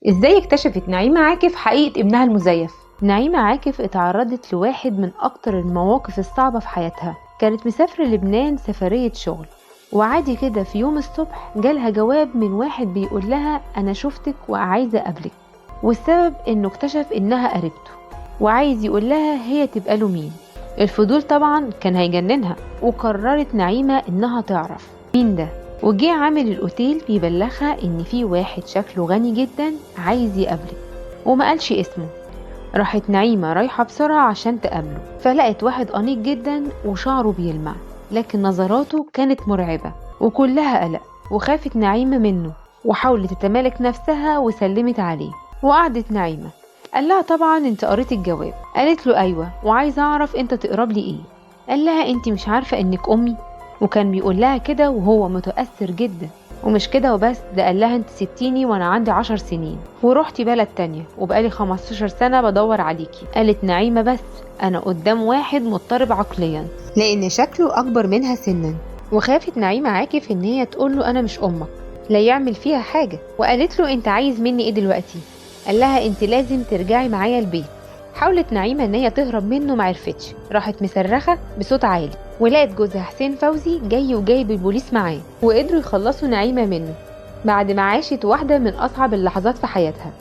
ازاي اكتشفت نعيمة عاكف حقيقة ابنها المزيف؟ نعيمة عاكف اتعرضت لواحد من اكتر المواقف الصعبة في حياتها. كانت مسافرة لبنان سفرية شغل، وعادي كده في يوم الصبح جالها جواب من واحد بيقول لها انا شفتك وعايزة اقابلك، والسبب انه اكتشف انها قريبته وعايز يقول لها هي تبقى له مين. الفضول طبعا كان هيجننها، وقررت نعيمة انها تعرف مين ده. وجه عامل الاوتيل بيبلغها ان في واحد شكله غني جدا عايز يقابلك وما قالش اسمه. راحت نعيمة رايحة بسرعة عشان تقابله، فلقت واحد أنيق جدا وشعره بيلمع، لكن نظراته كانت مرعبة وكلها قلق. وخافت نعيمة منه وحاولت تتمالك نفسها وسلمت عليه. وقعدت نعيمة، قال لها طبعا انت قريت الجواب؟ قالت له ايوه، وعايزه اعرف انت تقرب لي ايه. قال لها انت مش عارفه انك امي؟ وكان بيقول لها كده وهو متاثر جدا. ومش كده وبس، ده قال لها انت سبتيني وانا عندي 10 سنين ورحتي بلد تانية وبقالي 15 سنة بدور عليكي. قالت نعيمة بس انا قدام واحد مضطرب عقليا لان شكله اكبر منها سنا. وخافت نعيمة عاكف ان هي تقول له انا مش امك لا يعمل فيها حاجة. وقالت له انت عايز مني ايه دلوقتي؟ قال لها انت لازم ترجعي معايا البيت. حاولت نعيمة ان هي تهرب منه معرفتش، راحت مصرخة بصوت عالي، ولقت جوزها حسين فوزي جاي وجايب البوليس معاه، وقدروا يخلصوا نعيمة منه بعد ما عاشت واحدة من أصعب اللحظات في حياتها.